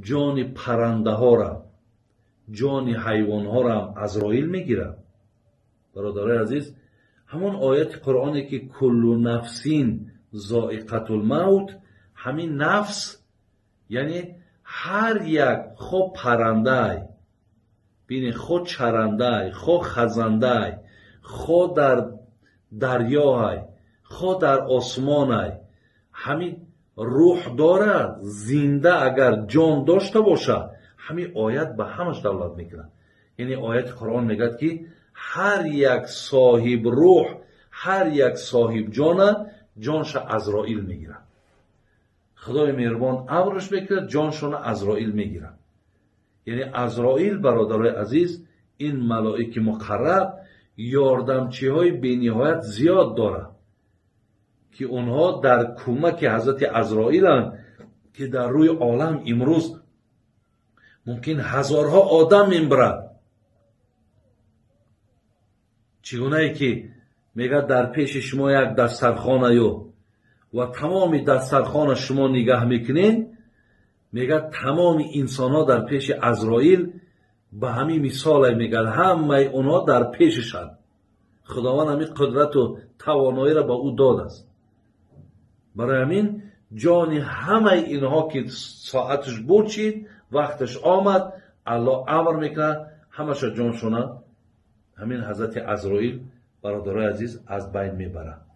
Ҷони паррандаҳора, ҷони ҳайвонҳоро Азроил мегирад. Бародарои азиз, ҳамон ояти Қуръоне, ки куллу нафсин зоиқатул мавт, ҳамин нафс, яъне ҳар як, хо паррандай бинед, хо чарандай, хо хазандай, хо дар дарёай, хо дар осмонай, ҳамин рӯҳ дорад, зинда агар ҷон дошта бошад, ҳамин оят ба ҳамаш далолат мекунад. Яъне ояти Қуръон мегӯяд, ки ҳар як соҳиб рӯҳ, ҳар як соҳиб ҷона, ҷонша Азроил мегирад. Худои меҳрубон амрш мекунад, ҷоншона Азроил мегирад. Яъне Азроил, бародарои азиз, ин малоики муқарраб ёрдамчиҳои бениҳоят зиёд дорад, ки онҳо дар кӯмаки ҳазрати Азроиланд, ки дар рӯи олам имрӯз мумкин ҳазорҳо одам мембирад. Чӣ гунае ки мегӯяд, дар пеши шумо як дастархонаю ва тамоми дастархона шумо нигаҳ мекунед, мегӯяд, тамоми инсонҳо дар пеши Азроил ба ҳамин мисоле, мегӯяд, ҳамаи онҳо дар пешашанд. Худованд ҳамин қудрату тавоноиро ба ӯ додааст. Барои ҳамин ҷони ҳамаи инҳо ки соаташ бурчид, вақташ омад, Аллоҳ амр мекунад, ҳамаша ҷоншона ҳамин ҳазрати Азроил, бародарои азиз, аз байн мебарад.